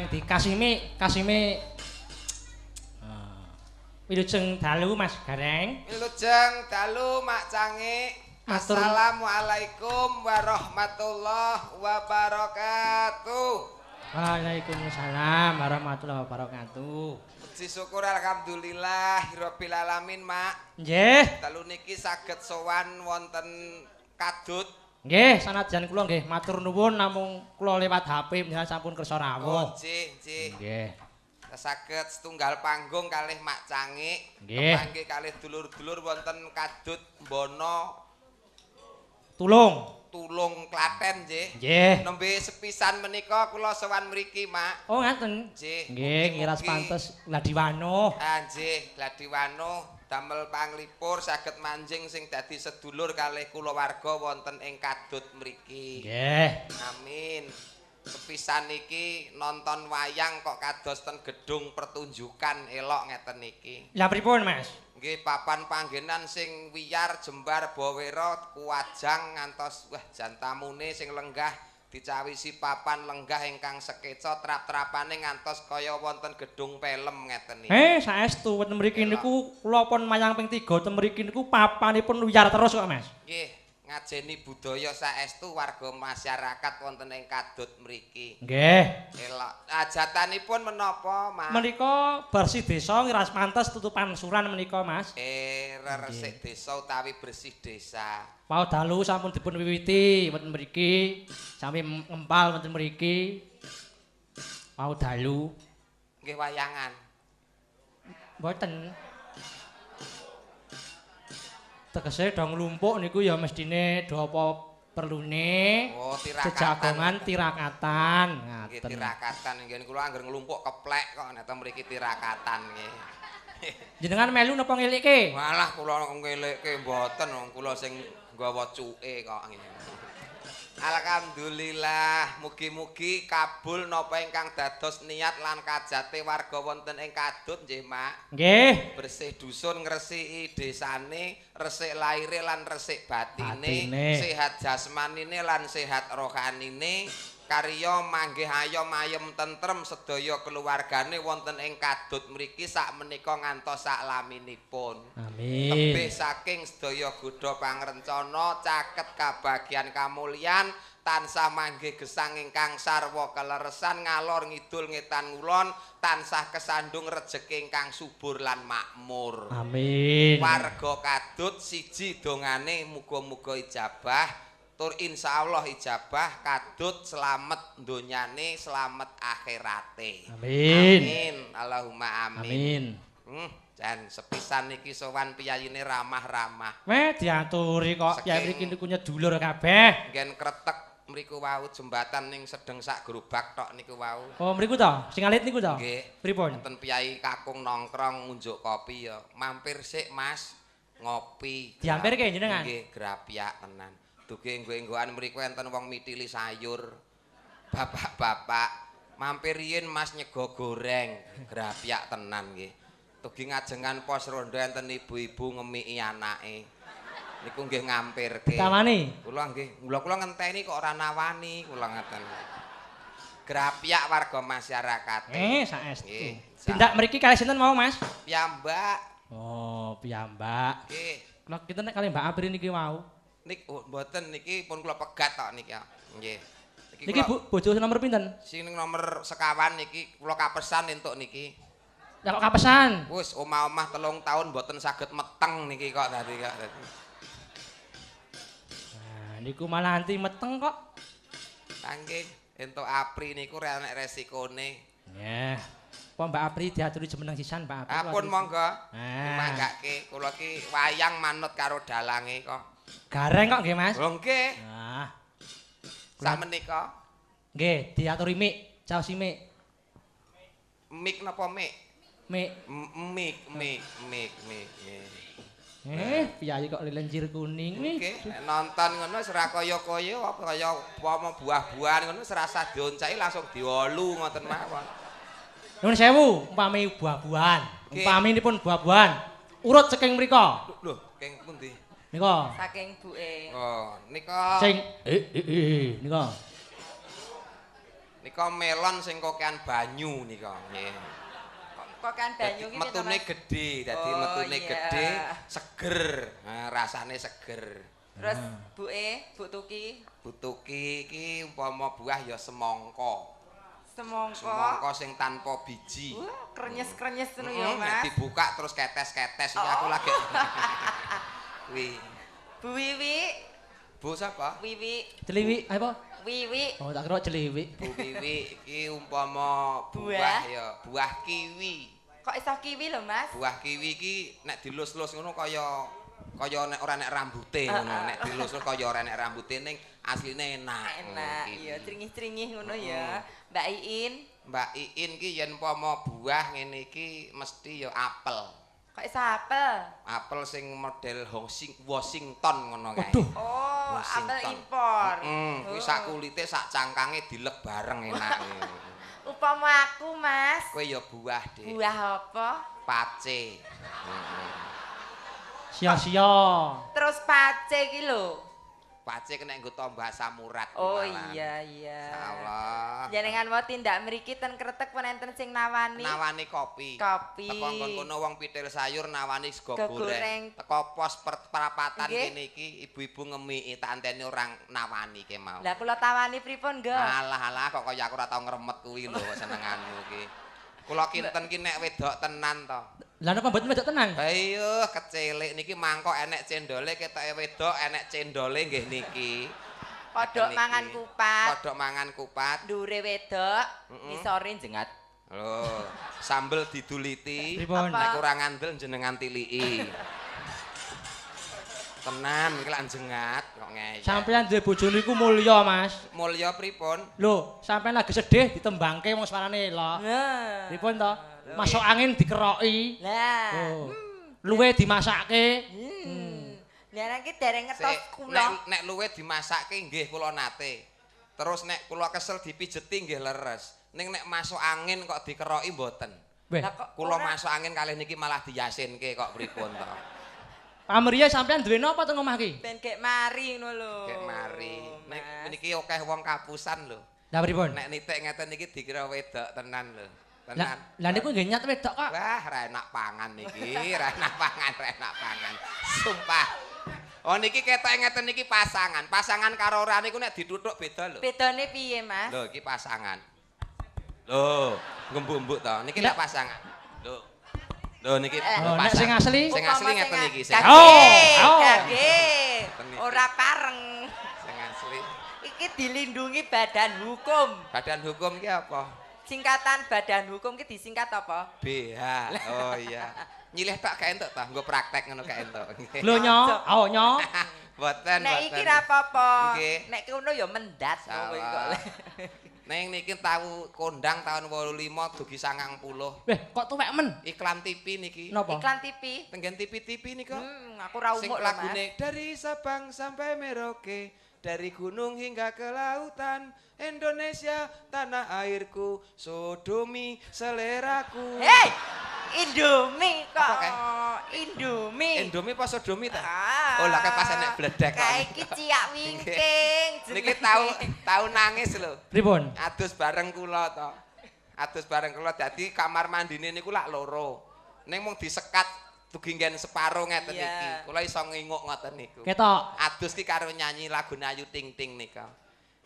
Saking dikasimi kasime. Wilujeng dalu Mas Gareng. Wilujeng dalu Mak Cangik. Assalamualaikum warahmatullahi wabarakatuh. Waalaikumsalam warahmatullahi wabarakatuh. Puji syukur alhamdulillah rabbil alamin, Mak. Nggih. Dalu niki saged sowan wonten Kadut. Nggih, sanajan kula nggih matur nuwun namung kula lewat HP panjenengan sampun kersa rawuh. Oh, nggih, nggih. Nggih. Saged setunggal panggung kalih Mak Cangik, kepanggih kalih dulur-dulur wonten Kadut Mbono Tulung. Tulung Klaten nggih. Nggih. Nembe sepisan menika kula sowan mriki, Mak. Oh, ngaten. Nggih. Nggih, ngiras pantes Gladiwano. Ah, nggih, Gladiwano damel panglipur saged manjing sing dadi sedulur kalih kulawarga wonten ing Kadut mriki. Nggih. Amin. Sepisan niki nonton wayang kok kados ten gedung pertunjukan elok ngeten niki. Lah pripun, Mas? Nggih, papan panggenan sing wiyar jembar bawera kuwajang ngantos wah jan tamune sing lenggah dicawisi papan lenggah ingkang sekeca trap-trapane ngantos kaya wonten gedung pelem ngeten niki. Saestu wonten mriki niku kula pun mayang ping 3 ten mriki niku papanipun wiyar terus kok, Mas. Nggih, ngajeni budaya saestu warga masyarakat wonten ing Kadut mriki. Nggih. Elok. Ajatanipun menapa, Mas? Menika bersih desa ngiras pantes tutupan suran menika, Mas. Resik desa utawi bersih desa. Wau dalu sampun dipun wiwiti wonten mriki, sami ngempal wonten mriki. Wau dalu. Nggih wayangan. Mboten. Tegese do nglumpuk niku ya mestine do apa perlune. Oh, tirakatan. Jejagongan tirakatan. Nggih, Ngaten. tirakatan nggih kula angger nglumpuk keplek kok nek mriki tirakatan nggih. Jenengan melu napa ngelikke? Malah kula ngelikke mboten wong kula sing nggawa cuke kok nggih. Alhamdulillah, mugi-mugi kabul napa ingkang dados niat lan kajate warga wonten ing Kadut nggih, Mak. Nggih. Bersih dusun ngresiki desane, resik laire lan resik batine, sehat jasmanine lan sehat rohanine, karya manggih ayom ayem tentrem sedaya keluargane wonten ing Kadut mriki sakmenika ngantos saklaminipun. Amin. Tebih saking sedaya godha pangrencana caket kabagyan kamulyan tansah manggih gesang ingkang sarwa keleresan ngalor ngidul ngetan ngulon tansah kesandung rejeki ingkang subur lan makmur. Amin. Warga Kadut siji dongane muga-muga ijabah tur insyaallah ijabah Kadut selamet donyane selamet akhirate. Amin. Amin. Allahumma amin. Amin. Jan sepisan niki sowan piyayine ramah-ramah. Weh diaturi kok piyai mriki niku nyedulur kabeh. Nggen kretek mriku wau jembatan ning sedeng sak gerobak tok niku wau. Oh mriku to, sing alit niku to. Nggih. Pripun? Wonten piyai kakung nongkrong ngunjuk kopi ya. Mampir sik Mas, ngopi. Diampirke jenengan? Nggih, grapyak tenan. Duge enggo-enggoan mriku enten wong mitili sayur. Bapak-bapak mampir riyin Mas nyego goreng, grapyak tenan nggih. Dugi ngajengan pos rondo enten ibu-ibu ngemiki anake. Niku nggih ngampirke. Ditawani? Kula nggih, kula ngenteni kok ora nawani, kula ngaten. Grapyak warga masyarakat. Saestu. Tindak mriki kalih sinten mau, Mas? Piyambak. Oh, piyambak. Nggih. Kula kinten nek kalih Mbak Apri niki wau. Nik oh, mboten niki pun kula pegat tok niki. Nggih. Niki Bu bojo nomor pinten? Sing nomor sekawan niki kula kapesan entuk niki. Lah kok kapesan? Wis omah-omah 3 tahun mboten saged meteng niki kok dadi kok dadi. Nah niku malah anti meteng kok. Nggih, entuk Apri niku ora enek resikone. Nggih. Apa Mbak Apri diaturi jumeneng sisan Mbak Apri? Ampun monggo. Manggake kula ki wayang manut karo dalange kok. Gareng kok nggih Mas? Lho nggih. Nah. Sakmenika nggih diaturi mik, caosi mik. Mik napa mik? Mik. Mik mik mik mik. Piyayi kok lilencir kuning. Nggih, nonton ngono wis ora kaya-kaya apa kaya apa buah-buahan ngono wis rasah dioncaki langsung diolu ngoten mawon. Nuwun sewu, umpami buah-buahan. Umpaminipun buah-buahan. Urut saking mriko. Lho, keng pundi? Nika. Saking buke. Oh, nika. Sing nika. Nika Nika melon sing kokean banyu nika. Nggih. Kokean banyu ki metune gedhe, dadi metune gedhe, seger. Nah, rasane seger. Terus buke, Bu Tuki. Bu Tuki iki umpama buah ya semangka. Semangka. Semangka sing tanpa biji. Wah, krenyes-krenyes ngono ya, Mas. Nek dibuka terus ketes-ketes iki aku lagi. Kuwi. Bu Wiwi. Bu sapa? Wiwi. Celiwi, apa? Wiwi. Oh, tak kira celiwi. Bu Wiwi iki umpama buah ya, buah kiwi. Kok iso kiwi lho, Mas? Buah kiwi iki nek dilus-lus ngono kaya kaya nek ora nek rambute ngono, nek dilus-lus kaya ora nek rambute ning asline enak. Enak, iya cringih-cringih ngono ya. Mbak Iin. Mbak Iin ki yen umpama buah ngene iki mesti ya apel. Kok iso apel? Apel sing model Washington ngono kae. Waduh. Oh, apel impor. Heeh, kuwi sak kulite sak cangkange dilek bareng enak. Upama aku, Mas. Kowe ya buah, Dik. Buah apa? Pace. Sia-sia. Terus pace iki lho. Pace kena nggo tambah asam urat. Oh iya iya. Insyaallah. Jenengan mau tindak mriki ten Kretek pun enten sing nawani. Nawani kopi. Kopi. Teko nggon kono wong pitil sayur nawani sego goreng. Teko pos perapatan kene iki ibu-ibu ngemiki tak anteni orang nawani ke mau. Lah kula tawani pripun, Nggo? Alah alah kok kaya aku ora tau ngremet kuwi lho senenganmu iki. Kula kinten ki nek wedok tenan to. Lah napa mboten wedok tenan? Ha iya, kecelik niki mangkok enek cendole ketoke wedok, enek cendole nggih niki. Kodhok mangan kupat. Kodhok mangan kupat. Ndure wedok, ngisore jengat. Lho, sambel diduliti. Nek kurang ngandel jenengan tiliki. Tenan iki lak jengat kok ngeyel. Sampeyan duwe bojo niku mulya, Mas. Mulya pripun? Lho, sampeyan lagi sedih ditembangke wong suarane elok. Nah. Pripun to? Masuk angin dikeroki. Lah. Oh. Luwe dimasake. Lah iki dereng ngetos kula. Nek luwe dimasake nggih kula nate. Terus nek kula kesel dipijeti nggih leres. Ning nek masuk angin kok dikeroki mboten. Lah kok kula masuk angin kalih niki malah diyasinke kok pripun to? Pamriya sampean duwe napa teng omah iki? Ben gek mari ngono lho. Gek mari. Nek niki akeh wong kapusan lho. Lah pripun? Nek nitik ngeten niki dikira wedok tenan lho. Tenan. Lah niku nggih nyat wedok kok. Wah, ra enak pangan niki, ra enak pangan, ra enak pangan. Sumpah. Oh niki ketoke ngeten niki pasangan. Pasangan karo ora niku nek dituthuk beda lho. Bedane piye, Mas? Lho iki pasangan. Lho, ngembuk-mbuk to. Niki lek pasangan. Lho. Lho niki oh, nek sing asli, sing asli ngeten iki sing. Oh, ora pareng. Sing asli. Iki dilindungi badan hukum. Badan hukum iki apa? Singkatan badan hukum iki disingkat apa? BH. Oh iya. Nyilih tok gak entuk ta, nggo praktek ngono gak entuk. Lho nyo, oh nyo. Mboten, nek iki ra apa-apa. Nek ngono ya mendat kowe kok. Neng niki tau kondang tahun 85 dugi 90. Weh, kok tuwek men? Iklan TV niki. Napa? Iklan TV. Tenggen TV-TV nika. Aku ra umuk lho, Mas. Sing lagune dari Sabang sampai Merauke, dari gunung hingga ke lautan, Indonesia tanah airku, sodomi seleraku. Hei, Indomie kok. Indomie. Indomie apa sodomi ta? Oh, lah pas enek bledek kok. Kae iki ciak wingking. Niki tau nangis lho. Pripun? Adus bareng kula to. Adus bareng kula dadi kamar mandine niku lak loro. Ning mung disekat dugi nggen separo ngeten iki. Kula iso nginguk ngoten niku. Ketok. Adus ki karo nyanyi lagu Ayu Ting Ting nika.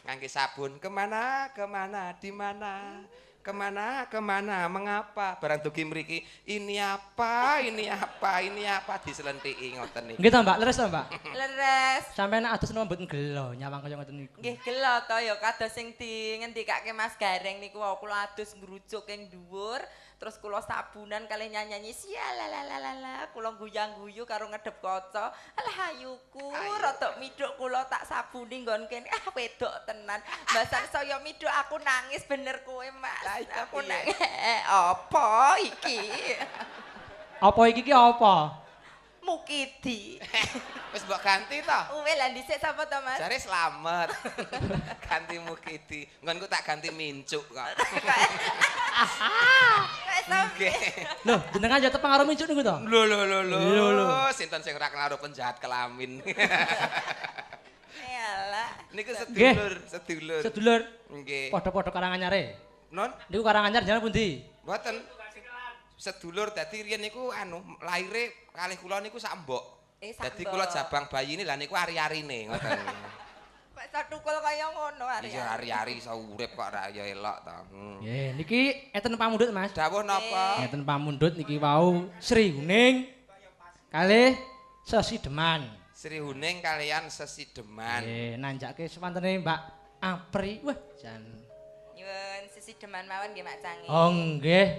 Ngangge sabun kemana kemana di mana kemana kemana mengapa barang dugi mriki ini apa ini apa ini apa diselentiki ngoten niku. Nggih ta Mbak, leres ta Mbak? Leres. Sampeyan adus napa mboten gelo nyawang kaya ngoten niku. Nggih gelo to ya kados sing di ngendikake Mas Gareng niku wau kula adus ngrujuk ing dhuwur terus kula sabunan kalih nyanyi sialalalala kula guyang-guyu karo ngedep kaca. Alah ayuku rada midhuk kula tak sabuni nggon kene. Ah wedok tenan. Mbasan saya midhuk aku nangis bener kowe Mas. Aku nangis. Apa iki? Apa iki ki apa? Mukidi. Wis mbok ganti to? Wis lah dhisik sapa to Mas? Jare slamet. Ganti Mukidi. Nggonku tak ganti mincuk kok. Nggih. Lho, jenengan ya tepang karo mincuk niku to? Lho lho lho lho. Sinten sing ora kenal karo penjahat kelamin. Yalah. Niku sedulur, sedulur. Sedulur. Nggih. Padha-padha Karanganyare. Non? Niku Karanganyar jenengan pundi? Mboten. Sedulur dadi riyen niku anu laire kalih kula niku sak mbok. Dadi kula jabang bayine lah niku ari-arine ngoten. Kok iso tukul kaya ngono ari-ari. Iya ari-ari iso urip kok ra ya elok to. Nggih, niki enten pamundhut Mas. Dawuh napa? Enten pamundhut niki wau Sri Huning kalih Sesideman. Sri Huning kalian Sesideman. Nggih, nanjake swantene Mbak Apri. Wah, jan. Nyuwun Sesideman mawon nggih Mak Cangi. Oh nggih.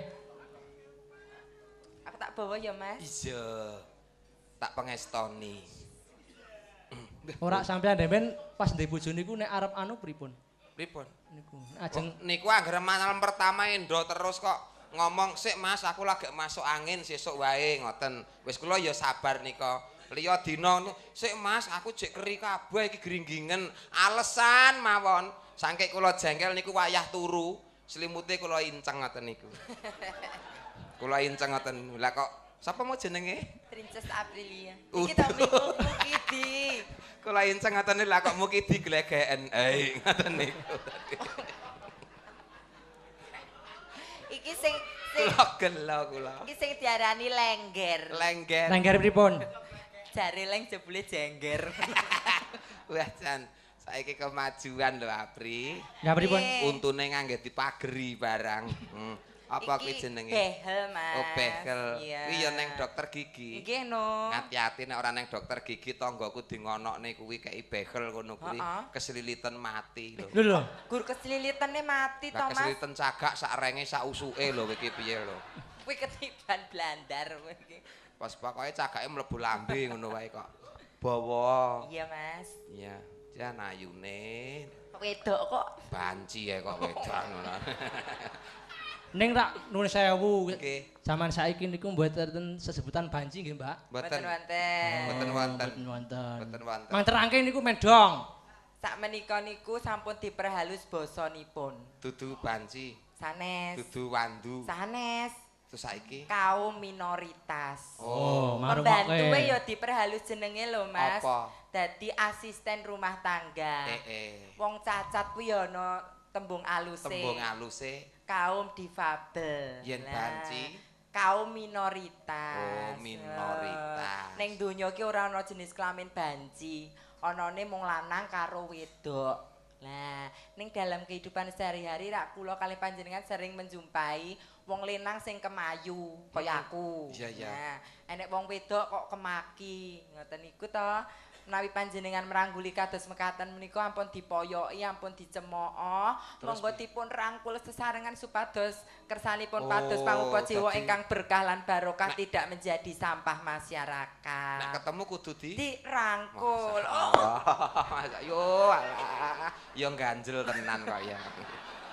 Aku tak bawa ya, Mas. Iya. Tak pengestoni. Ora sampean demen pas ndek bojo niku nek arep anu pripun? Pripun? Niku ajeng niku anggere malam pertama endo terus kok ngomong sik Mas aku lagi masuk angin sesuk wae ngoten. Wis kula ya sabar nika. Liya dina sik Mas aku jek keri kabeh iki gringgingen. Alesan mawon. Saking kula jengkel niku wayah turu, selimute kula inceng ngoten niku. Kula inceng ngoten. Lah kok sapa mau jenenge? Princess Aprilia. Iki to Mukidi. Kula inceng ngoten lha kok Mukidi glegeken. Eh ngoten niku. Iki sing kula gelo kula. Iki sing diarani lengger. Lengger. Lengger pripun? Jare leng jebule jengger. Wah jan saiki kemajuan lho Apri. Lah pripun? Untune ngangge dipageri barang. Apa kuwi jenenge? Behel, Mas. Oh, behel. Kuwi ya neng dokter gigi. Nggih, no. Ngati-ati nek ora neng dokter gigi tanggaku di ngonokne kuwi kei behel kono kuwi kesliliten mati lho. Lho lho. Gur keslilitene mati to, Mas. Kesliliten cagak sak renge sak usuke lho iki piye lho. Kuwi ketiban blandar kowe iki. Pas pokoke cagake mlebu lambe ngono wae kok. Bawa. Iya, Mas. Iya. Jan ayune. Wedok kok. Banci ya kok wedok ngono. Ning rak nuwun sewu. Zaman saiki niku mboten sesebutan banci nggih, Mbak. Mboten wonten. Mboten wonten. Mboten wonten. Mang terangke niku mendong. Sak menika niku sampun diperhalus basanipun. Dudu banci. Sanes. Dudu wandu. Sanes. Terus saiki kaum minoritas. Oh, pembantuwe ya diperhalus jenenge lho, Mas. Apa? Dadi asisten rumah tangga. Wong cacat kuwi ya ana tembung aluse. Tembung aluse. Kaum difabel. Yen banci kaum minoritas. Oh, minoritas. Ning donya ki ora ana jenis kelamin banci, anane mung lanang karo wedok. Lah, ning dalam kehidupan sehari-hari rak kula kalih panjenengan sering menjumpai wong lanang sing kemayu kaya aku. Iya, iya. Nah, enek wong wedok kok kemaki, ngoten niku to. Menawi panjenengan merangguli kados mekaten menika ampun dipoyoki, ampun dicemooh, monggo dipun rangkul sesarengan supados kersanipun pados pangupa jiwa ingkang berkah lan barokah tidak menjadi sampah masyarakat. Nek ketemu kudu dirangkul. Oh. Yo alah, yo ganjel tenan kok ya.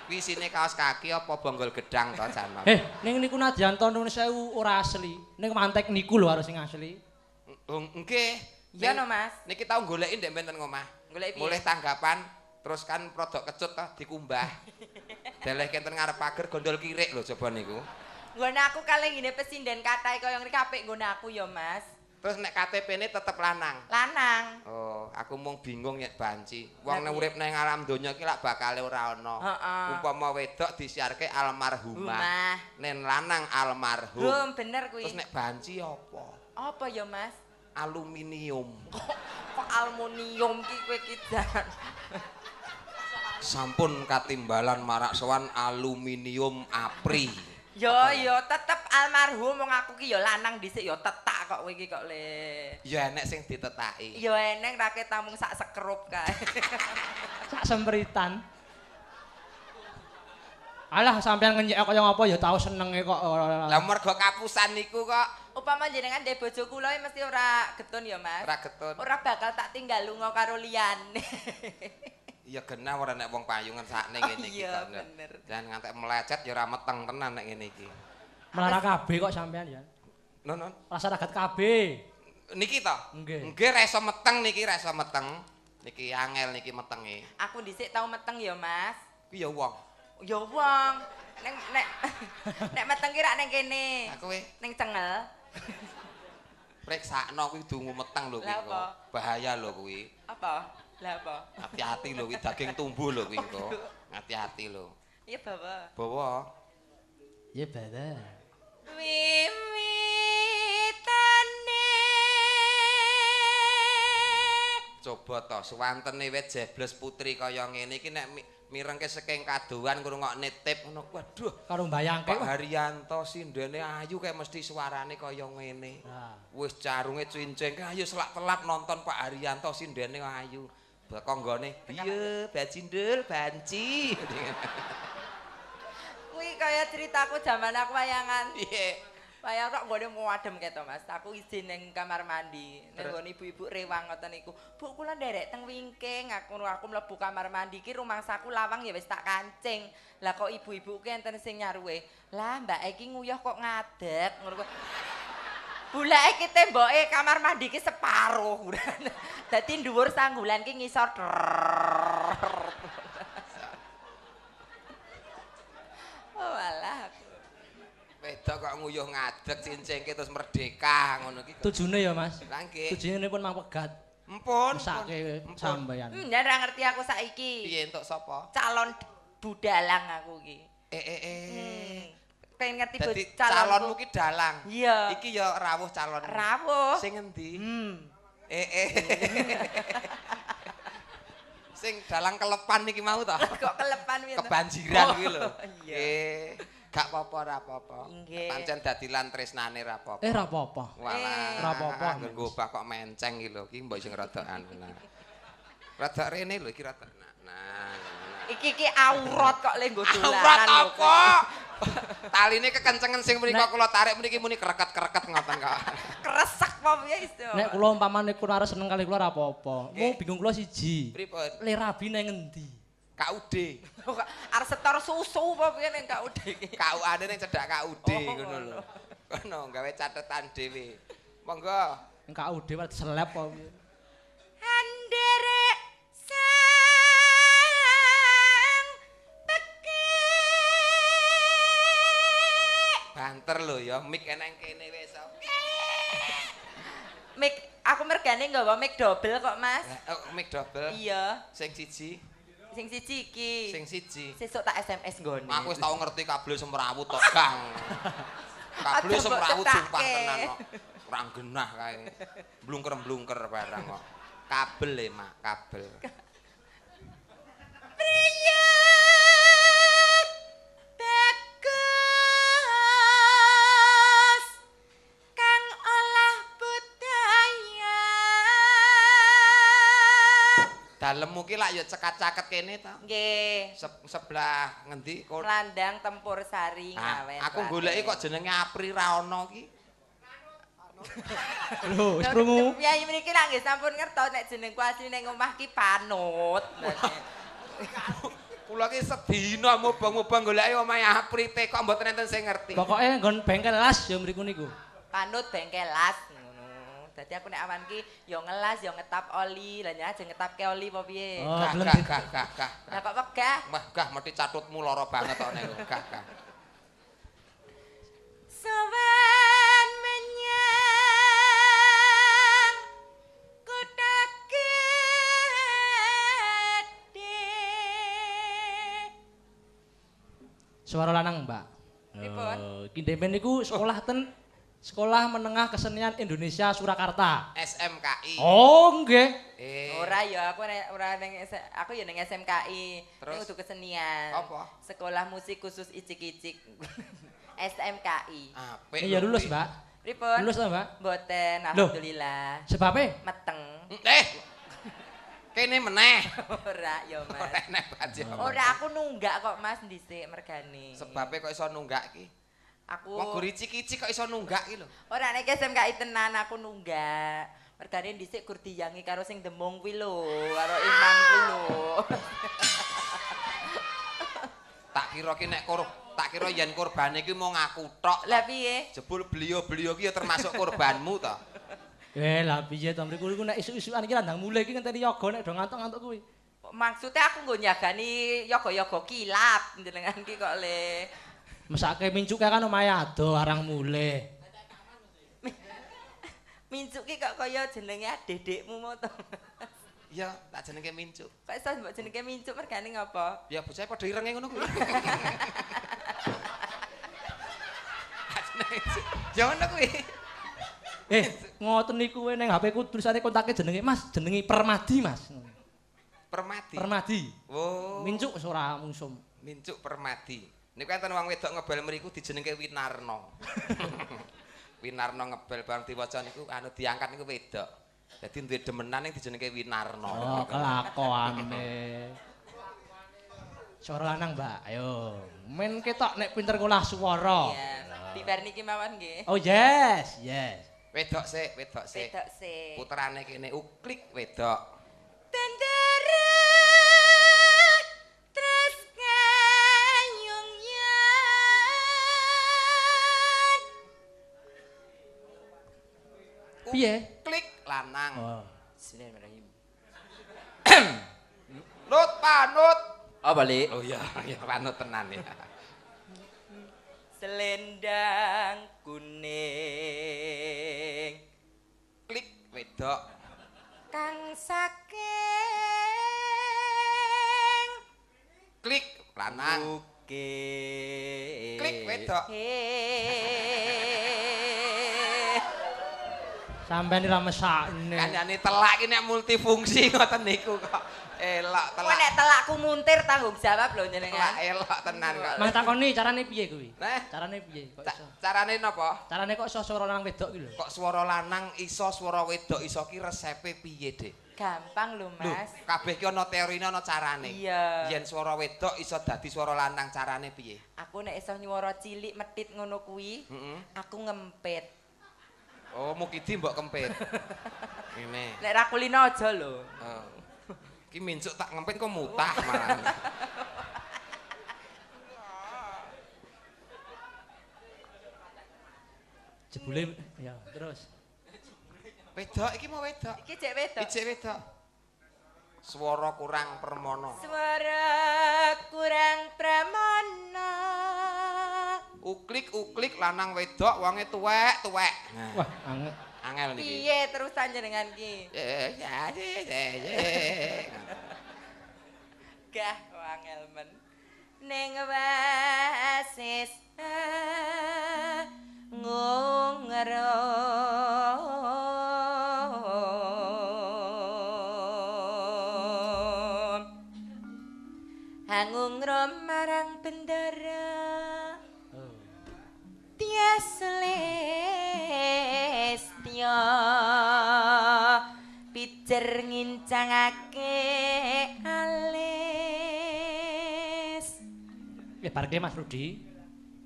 Kuwi isine kaos kaki apa bonggol gedang to jan. Ning niku nadyan to nuwun sewu ora asli. Ning mantek niku lho harus sing asli. Nggih. Iya no Mas. Niki tau goleki ndek menten ngomah. Goleki piye? Mulih tanggapan terus kan produk kecut toh dikumbah. Deleh kenten ngarep pager gondol kirik lho coba niku. Nggone aku kalih ngene pesinden katahe kaya ngriki apik nggone aku ya Mas. Terus nek KTP-ne tetep lanang. Lanang. Oh, aku mung bingung nek banci. Wong nek urip nang alam donya iki lak bakale ora ana. Umpama wedok disiarke almarhumah. Nen lanang almarhum. Hum, bener kuwi. Terus nek banci apa? Apa ya Mas? Aluminium. Kok aluminium ki kowe ki jan. Sampun katimbalan marak sowan aluminium Apri. Yo yo tetep almarhum wong aku ki yo lanang dhisik yo tetak kok kowe iki kok le. Ya enek sing ditetaki. Ya enek raket tamung sak sekrup kae. Sak sempritan. Alah sampean ngenyek kaya ngapa ya tau senenge kok. Lah mergo kapusan niku kok. Upama jenengan ndek bojo kula mesti ora getun ya Mas. Ora getun. Ora bakal tak tinggal lunga karo liyane. Ya genah ora nek wong payungan sakne ngene iki kok. Iya bener. Jangan ngantek melecet ya ora meteng tenan nek ngene iki. Melara KB kok sampean ya. Non non. Rasa ragat KB. Niki to? Nggih. Nggih ra iso meteng niki, ra iso meteng. Niki angel niki metenge. Aku dhisik tau meteng ya Mas. Kuwi ya wong. Ya wong. Nek nek nek meteng ki rak ning kene. Lah kowe ning cengel. Priksakno kuwi dungu meteng lho kuwi. Bahaya lho kuwi. Apa? Lah apa? Hati-hati lho kuwi daging tumbuh lho kuwi engko. Hati-hati lho. Iya, Bapak. Bawa. Iya, Bapak. Wiwitane. Coba to suwantene wit jebles putri kaya ngene iki nek mirengke saking kadohan ngrungokne tip ngono. Waduh, karo mbayangke Pak Haryanto sindene ayu kae mesti suarane kaya ngene. Wis carunge cincing ayo selak telat nonton Pak Haryanto sindene ayu. Konggone piye bajindul banci. Kuwi kaya ceritaku jaman aku wayangan. Piye? Wayang tok nggone muadem keto Mas. Aku izin ning kamar mandi, ning nggone ibu-ibu rewang ngoten niku. Bu kula nderek teng wingking, aku mlebu kamar mandi iki rumangsaku lawang ya wis tak kancing. Lah kok ibu-ibu ki enten sing nyaruwe. Lah mbak iki nguyuh kok ngadeg ngono kuwi. Bulake iki temboke kamar mandi ki separo. Dadi dhuwur sanggulan ki ngisor. Oh alah. Wedok kok nguyuh ngadeg cincingke terus merdeka ngono ki. Tujune ya Mas. Lah nggih. Tujune pun mang pegat. Empun. Mesake sampeyan. Yen ora ngerti aku saiki. Piye entuk sapa? Calon budalang aku ki. Pengen ngerti dadi calonmu ki dalang. Iya. Iki ya rawuh calon. Rawuh. Sing endi? Sing dalang kelepan iki mau ta? Kok kelepan piye? Kebanjiran kuwi lho. Iya. Gak apa-apa ora apa-apa. Pancen dadi lan tresnane ra apa-apa. Ra apa-apa. Walah. Ra apa-apa. Nggo obah kok menceng iki lho. Iki mbok sing rada anu. Rada rene lho iki rada. Nah. Iki ki aurat kok le nggo dolanan. Aurat apa? Taline kekencengen sing mriko kula tarik mriki muni kreket-kreket ngoten kok. Kresek apa piye iso? Nek kula umpamane kula arep seneng kali kula ora apa-apa. Mung bingung kula siji. Pripun? Le rabi nang ngendi? KUD. Arep setor susu apa piye ning KUD iki? KUA-ne ning cedhak KUD ngono lho. Kono gawe catetan dhewe. Monggo. Ning KUD wae diselep apa piye? Anderek sang pekik. Banter lho ya, mic eneng kene wis. Mic aku mergane nggawa mic double kok, Mas. Oh, mic double. Iya. Sing siji. Sing siji iki. Sing siji. Sesuk tak SMS nggone. Aku wis tau ngerti kabel semrawut tok, Kang. Kabel semrawut sumpah tenan kok. Ora genah kae. Blungker-blungker barang kok. Kabel e, Mak, kabel. Priyek bagus kang olah budaya. Dalemmu ki lak ya cekat-caket kene to. Nggih. Sebelah ngendi? Landang Tempur Sari Ngawen. Aku goleki kok jenenge Apri ra ono ki. Lho, wis krungu. Piye mriki lak nggih sampun ngertos nek jenengku asli ning omah ki Panut. Kula ki sedina mubeng-mubeng goleki omahe Apri kok mboten enten sing ngerti. Pokoke nggon bengkel las ya mriku niku. Panut bengkel las ngono. Dadi aku nek awan ki ya ngelas ya ngetap oli, lah aja ngetapke oli apa piye? Oh, gah gah gah. Lah kok wegah? Wah, gah mesti catutmu lara banget kok nek gah gah. Sowan menyang kutha gedhe. Suara lanang, Mbak. Pripun? Ki Demen niku sekolah ten Sekolah Menengah Kesenian Indonesia Surakarta. SMKI. Oh, nggih. Ora ya, aku ora ning aku ya ning SMKI. Ning kudu kesenian. Apa? Sekolah Musik Khusus Icik-icik. SMKI. Apik. Iya lulus, Mbak. Pripun? Lulus ta, Mbak? Mboten, alhamdulillah. Sebabe? Meteng. Kene meneh. Ora ya, Mas. Ora enek baje. Ora aku nunggak kok, Mas, dhisik mergane. Sebabe kok iso nunggak ki? Aku wong gur icik-icik kok iso nunggak ki lho. Ora nek SMKI tenan aku nunggak. Mergane dhisik gur diyangi karo sing demung kuwi lho, karo imam kuwi lho. Tak kira ki nek tak kira yen kurbane ki mung aku tok. Lah piye? Jebul beliau-beliau ki ya termasuk kurbanmu to. Lah piye to mriku niku nek isuk-isukan iki randang mulih iki ngenteni yoga nek do ngantuk-ngantuk kuwi. Maksudnya aku nggo nyagani yoga-yoga kilap jenengan ki kok le. Mesake mincuke kan omahe ado arang mulih. Mincuk ki kok kaya jenenge adedekmu mo to. Iya, tak jenenge Mincuk. Kok iso mbok jenenge Mincuk mergane ngapa? Ya bocah padha irenge ngono kuwi. Tak jenenge Mincuk. Ya ngono kuwi. Ngoten niku ning HP ku tulisane kontake jenenge Mas, jenenge Permadi, Mas. Permadi. Permadi. Oh. Mincuk wis ora mungsum. Mincuk Permadi. Niku enten wong wedok ngebel mriku dijenengke Winarno. Winarno ngebel bareng diwaca niku anu diangkat niku wedok. Dadi duwe demenan ning dijenengke Winarno. Oh, kelakuane. Suara lanang, Mbak. Ayo. Men ketok nek pinter ngolah swara. Iya. Bibar niki mawon nggih. Oh, yes, yes. Wedok sik, wedok sik. Wedok sik. Puterane kene uklik wedok. Tendere tres kayung yen. Piye? Klik lanang. Oh. Bismillahirrahmanirrahim. Nut panut. Oh, balik. Oh iya, ya panut tenan ya. Selendang kuning Klik wedok. kang saking Klik lanang. bukit. Klik wedok. Sampeyan ora mesakne. Kandhane telak ki nek multifungsi ngoten niku kok. Elok Kowe telak. nek telakku muntir tanggung jawab lho Telak jenengan. elok tenan kok. Mang takoni carane piye kuwi? Nah, Carane piye kok iso? carane napa? Carane kok iso swara lanang wedok ki lho? Kok swara lanang iso, swara wedok iso ki resepe piye, Dik? Gampang lho, Lho, Mas. kabeh ki ana teorine ana carane. Iya. Yen swara wedok iso dadi swara lanang carane piye? Aku nek iso nyuwara cilik metit ngono kuwi, Heeh. aku ngempit. Oh, mukidi mbok kempit. Ngene. Nek ra kulino aja lho. Oh. Ki mincuk tak ngempit kok mutah malah. Jebule ya terus. Wedok iki mau wedok. Iki jek wedok. Ijek wedok. Swara kurang permono. Suara kurang pramana. Uklik-uklik lanang wedok wonge tuwek-tuwek. Nah, Wah, angel. angel niki. Piye terusan jenengan ki? Ya, ya, ya, ya. Gah angel men. Ning wasis ngungro. Hangungro marang bendara. Oh. Tias lestya pijer ngincangake alis Barke Mas Rudi.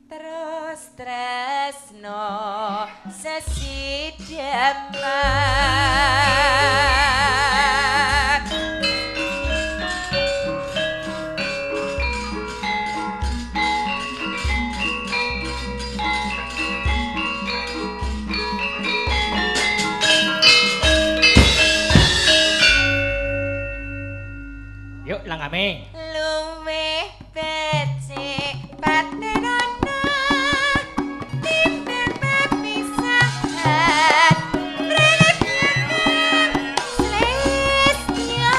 terus tresno sesideman. Yuk langgame. Luwih becik patenana timbang pepisahan mrene slestya.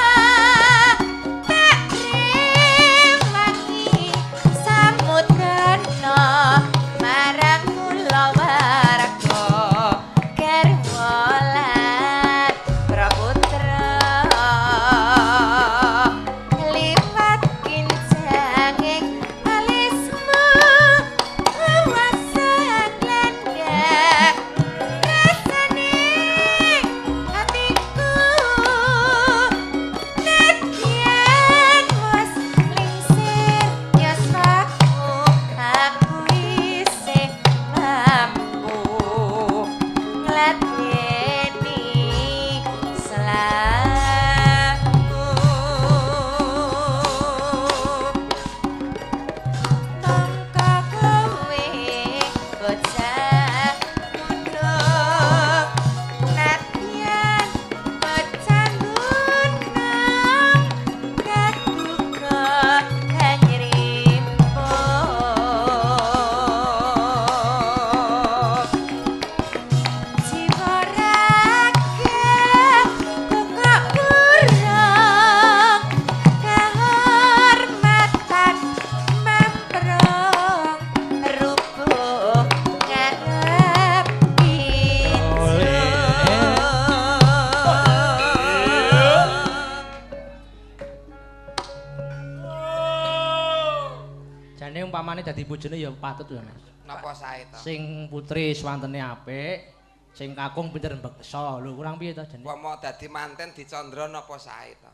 jane umpamane dadi bojone ya patut ya, Mas. Napa sae to? Sing putri swantene apik, sing kakung pinter mbeksa. Lho kurang piye to jane? Umpama dadi manten dicandra napa sae to?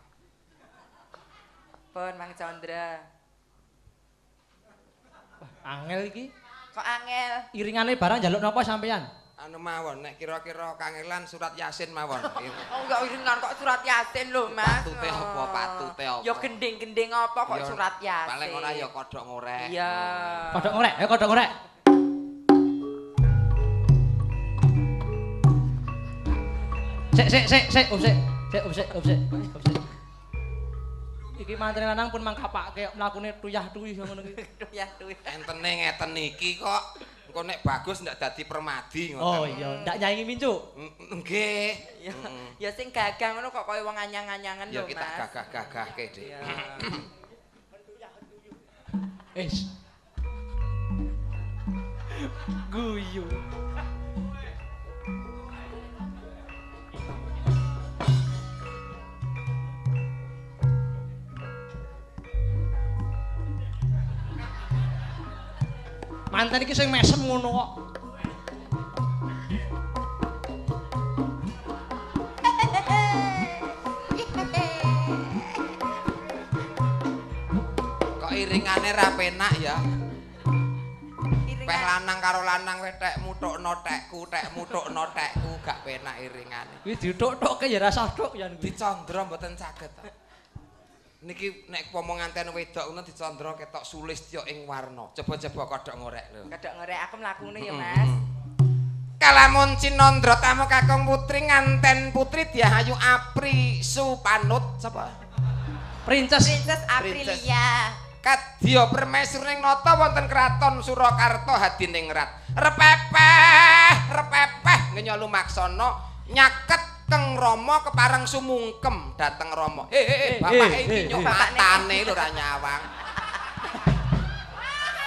Pun Mang Chandra. Wah, angel iki. Kok angel? Iringane barang njaluk napa sampean? Anu mawon nek kira-kira kangelan surat Yasin mawon. Oh enggak iringan kok surat Yasin lho, Mas. Patute apa? Patute apa? Ya gending-gending apa kok surat Yasin. Paling ora ya kodhok ngorek. Iya. Kodhok ngorek, ayo kodhok ngorek. Sik sik sik sik, sik. Sik sik sik. Sik. Iki mantene lanang pun mangkapake mlakune tuyah-tuyuh ngono iki. Tuyah-tuyuh. Entene ngeten iki kok. Engko nek bagus ndak dadi permadi ngoten. Oh iya, ndak nyaingi Mincu. Nggih. Ya sing gagah ngono kok kaya wong anyang-anyangan lho, Mas. Ya kita gagah-gagahke, Dik. Wis. Guyu. Manten iki sing mesem ngono kok. Kok iringane ra penak ya. Peh lanang karo lanang kowe tek muthukno tekku, tek muthukno tekku gak penak iringane. Kuwi dithuk-thukke ya rasah thuk ya niku. Dicandra mboten saged. Niki nek umpama nganten wedok ngono dicandra ketok sulistya ing warna. Coba-coba kodhok ngorek lho. Kodhok ngorek aku mlakune ya, Mas. Kalamun cinandra tamu kakung putri nganten putri Diahayu Apri Supanut sapa? Princess Princess Aprilia. Kadya permaisuri nata wonten kraton Surakarta Hadiningrat. Repepeh, repepeh ngenya lumaksana nyaket Keng Rama kepareng sumungkem dateng Rama. He bapake iki nyok matane lho ora nyawang.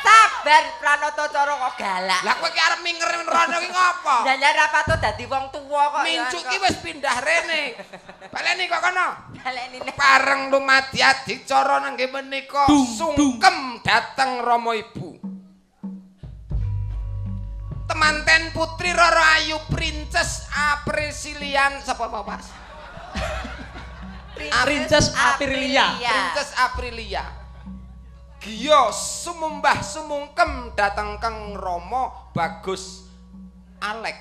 Sabar Pranoto cara kok galak. Lah kowe iki arep minger rono iki ngopo? Lah lah ra patut dadi wong tuwa kok. Mincuk ki wis pindah rene. Baleni kok kono. Baleni. Pareng lumadi adicara nangge menika sungkem dateng Rama ibu. Temanten putri Roro Ayu Princess Aprisilian sapa apa Mas? Princess Aprilia. Princess Aprilia. Giya sumumbah sumungkem dateng Kang Rama Bagus Alek.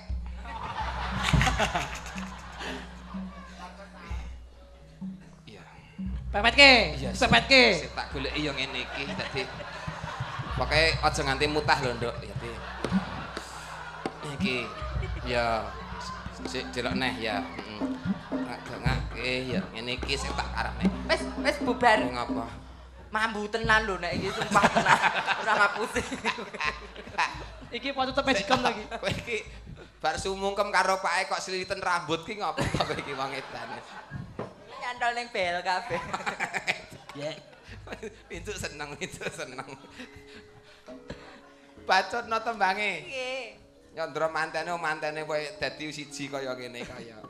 Iya. Pepetke, pepetke. Sik tak goleki ya ngene iki dadi. Pokoke aja nganti mutah lho, Nduk. Dadi iki ya sik delok neh ya. Heeh. Ngake ya ngene iki sing tak karepne. Wis wis bubar. Ngapa? Mambu tenan lho nek iki sumpah tenan. Ora ngapusi. Iki apa tetep magicom to iki? Kowe iki bar sumungkem karo pake kok sliliten rambut ki ngopo kowe iki wong edan. Nyantol ning bel kabeh. Ya. Pincuk seneng, pincuk seneng. Bacotno tembange. Nggih. Nyandra mantene mantene kowe dadi siji kaya ngene kaya.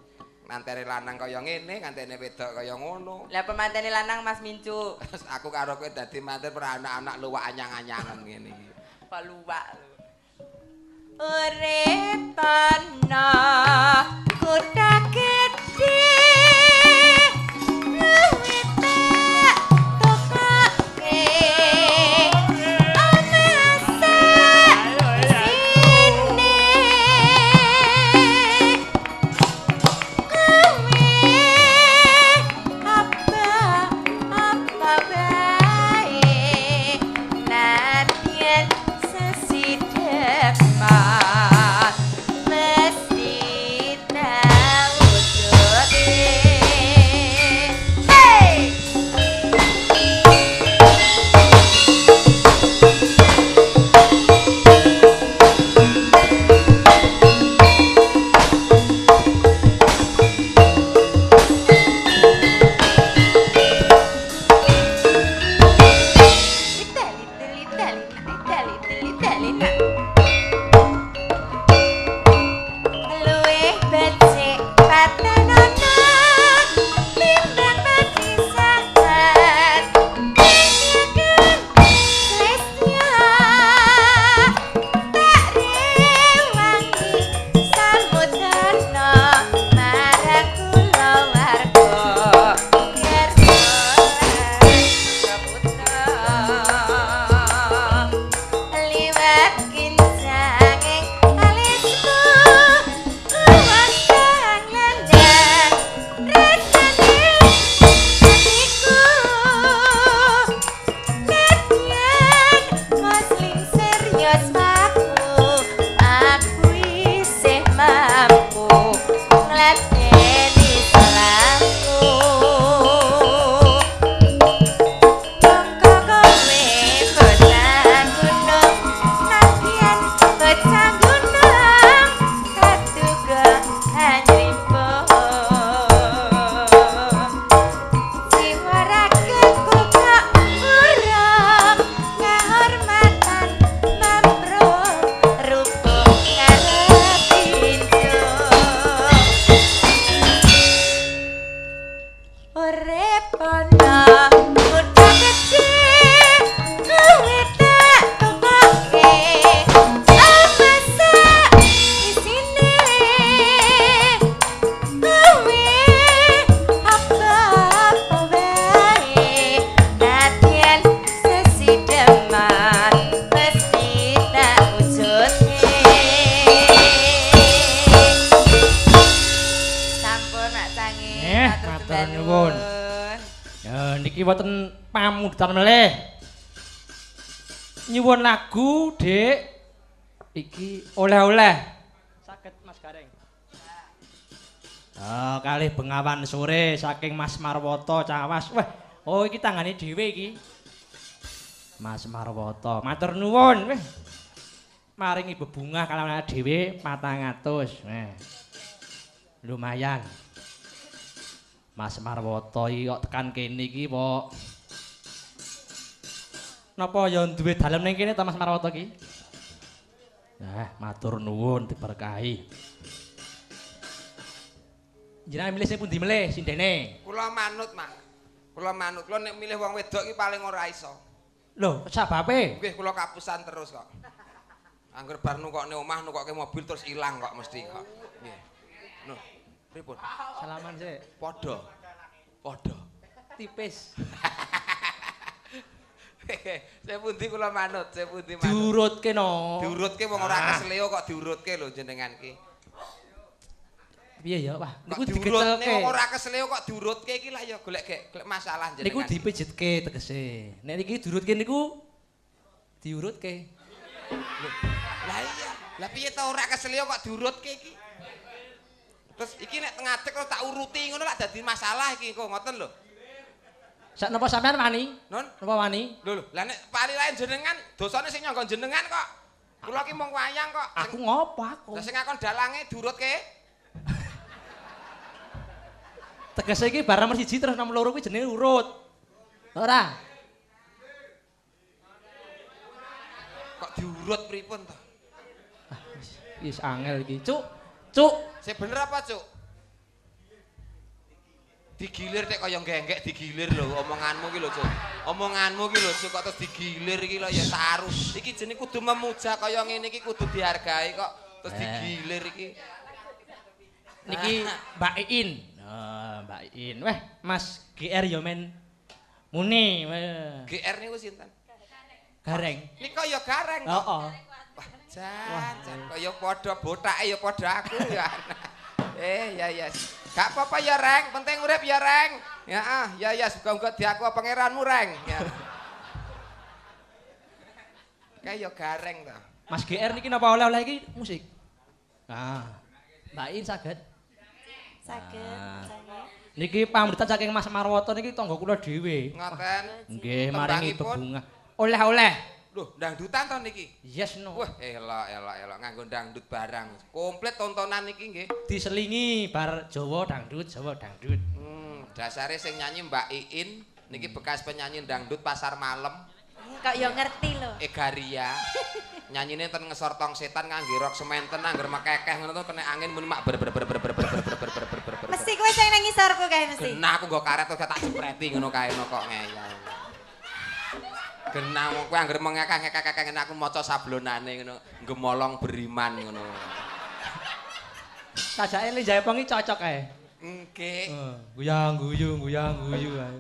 Mantene lanang kaya ngene, ngantene wedok kaya ngono. Lah pemantene lanang Mas Mincu. Terus aku karo kowe dadi manten ora anak-anak luwak anyang-anyangan ngene iki. Kok luwak lho. Urip ana kutha gedhe. Mesti tau. Niki wonten pamundutan melih. Nyuwun lagu, Dik. Iki oleh-oleh. Saged Mas Gareng. Oh, kalih Bengawan Sore saking Mas Marwoto Cawas. Wah, oh iki tanggane dhewe iki. Mas Marwoto, matur nuwun. Wah. Maringi bebungah kalawan dhewe 400. Nah. Lumayan. Mas Marwoto iki kok tekan kene iki, Pak. Napa ya duwe dalem ning kene ta Mas Marwoto iki? Nah, matur nuwun diberkahi. Jenengan milih sing pundi melih sindene? Kula manut, Mak. Kula manut. Kula nek milih wong wedok iki paling ora iso. Lho, sababe? Nggih, kula kapusan terus kok. Angger bar nukokne omah, nukokke mobil terus ilang kok mesti kok. Nggih. Lho, pripun? Salaman sik. Padha. Padha. Tipis. Saya pundi kula manut, saya pundi manut. Diurutke no. Diurutke wong ora kesleo kok diurutke lho jenengan ki. Piye ya, Wah, niku digecelke. Wong ora kesleo kok diurutke iki lah ya golek golek masalah jenengan. Niku dipijetke tegese. Nek iki diurutke niku diurutke. Lah iya, lah piye ta ora kesleo kok diurutke iki? Terus iki nek ngadeg terus tak uruti ngono lak dadi masalah iki kok ngoten lho. Sak napa sampean wani? Nun? Napa wani? Lho lho, lah nek pali lain jenengan dosane sing nyangga jenengan kok. Kula ki mung wayang kok. Aku ngopo aku? Lah sing ngakon dalange diurutke. Tegese iki bar nomor 1 terus nomor 2 kuwi jenenge urut. Ora? Kok diurut pripun to? Ah, wis angel iki. Cuk, cuk. Sing bener apa, Cuk? Digilir nek kaya genggek digilir lho omonganmu ki lho, Cuk. Omonganmu ki lho, Cuk, kok terus digilir iki lho ya saru. Iki jenenge kudu memuja kaya ngene iki kudu dihargai kok terus digilir iki. Niki Mbak Iin. Oh, Mbak Iin. Weh, Mas GR ya men muni. GR niku sinten? Gareng. Nika ya gareng. Heeh. Wah, jan, jan kaya padha botake ya padha aku ya. Ya ya. Gak apa-apa ya, Reng. Penting urip ya, Reng. Ya ah, ya ya muga-muga diaku pangeranmu, Reng. Ya. Kayak ya gareng to. Mas GR niki napa oleh-oleh iki musik? Ah. Mbak In saged. Saged. Niki pamritan saking Mas Marwoto niki tangga kula dhewe. Ngoten. Nggih, maringi bebungah. Oleh-oleh. Loh, dangdutan to niki? Yes no. Wah, elok elok elok nganggo dangdut barang. Komplit tontonan niki nggih. Diselingi bar Jawa dangdut, Jawa dangdut. Dasare sing nyanyi Mbak Iin niki bekas penyanyi dangdut pasar malam. Kok ya ngerti lho. Egaria. Nyanyine ten ngesor tong setan ngangge rok sementen angger mekekeh ngono to kena angin muni mak ber ber ber ber ber ber ber ber ber ber ber. Mesti kowe sing nang ngisorku kae mesti. Genah aku nggo karet terus tak jepreti ngono kae no kok ngeyel. Genah wong kowe anggere mengekeh-ngekeh ngene aku maca sablonane ngono, gemolong beriman ngono. Sajake Li Jaipong iki cocok kae. Nggih. Guyang guyu guyang guyu ae.